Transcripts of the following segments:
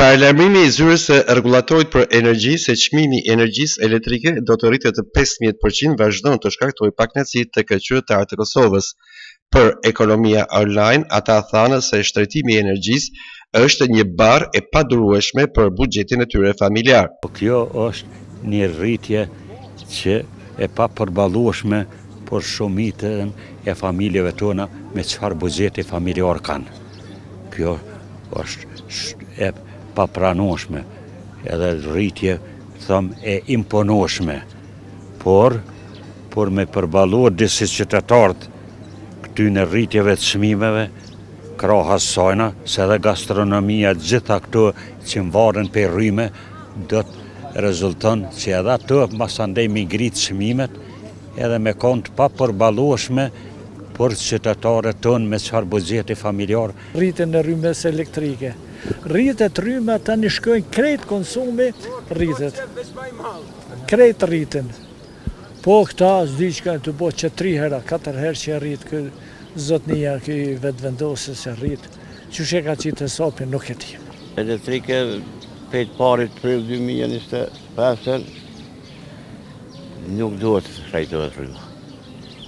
Paralajmërimi i Zyrës së Rregullatorit për Energji se çmimi i energjisë elektrike do të rritet 15% vazhdon të shkaktojë pakënaqësi tek qytetarët e Kosovës. Për Ekonomia Online, ata thanë se shtrenjtimi i energjisë është një barrë e padurueshme për buxhetin e tyre familjar. Kjo është një rritje që e papërballueshme për shumicën e familjeve tona me çfarë buxheti familjar kanë. Kjo është e papranueshme edhe rritje them e imponueshme, por por me përballu disi qytetarët këtyne rritjeve të çmimeve krahas sajna, se edhe gastronomia gjitha këto që mvaren prej rryme, do të rezulton që edhe ato masandej me ngrit çmimet edhe me konë të papërballueshme për qytetarët tonë me çfarë buxheti familjar. Rritjen e rrymës elektrike. Rritet rryma tani shkojnë krejt konsumi rritet. Krejt rriten. Po këta s'di çka janë tu bo që tri hera, katër herë që e rrit ky zotnia ky i Vetëvendosjes e rrit. Qysh e ka qitë hesapin nuk e di. Elektrike prej të parit prill 2025 nuk duhet të shtrejtohet rryma.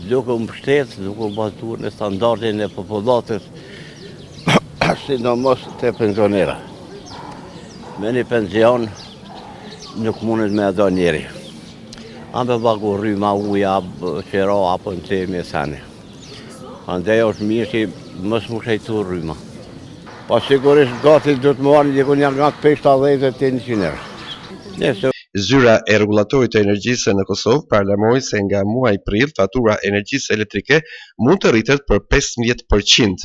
Duke u mbështet, duke u bazuar në standardin e popullatës, sidomos të pensionera. Me një pension nuk mundet me e do njeri. A me pagu rryma, uja, qera, apo në temje, sene. Andaj është mirë që mos m'u shtrejtu rryma. Po sigurisht gati do të marrë diku një nga 50 deri 100 euro. Nëse Zyra e Rregullatorit të Energjisë në Kosovë paralajmëroi se nga muaji prill fatura e energjisë elektrike mund të rritet për 15 për qind.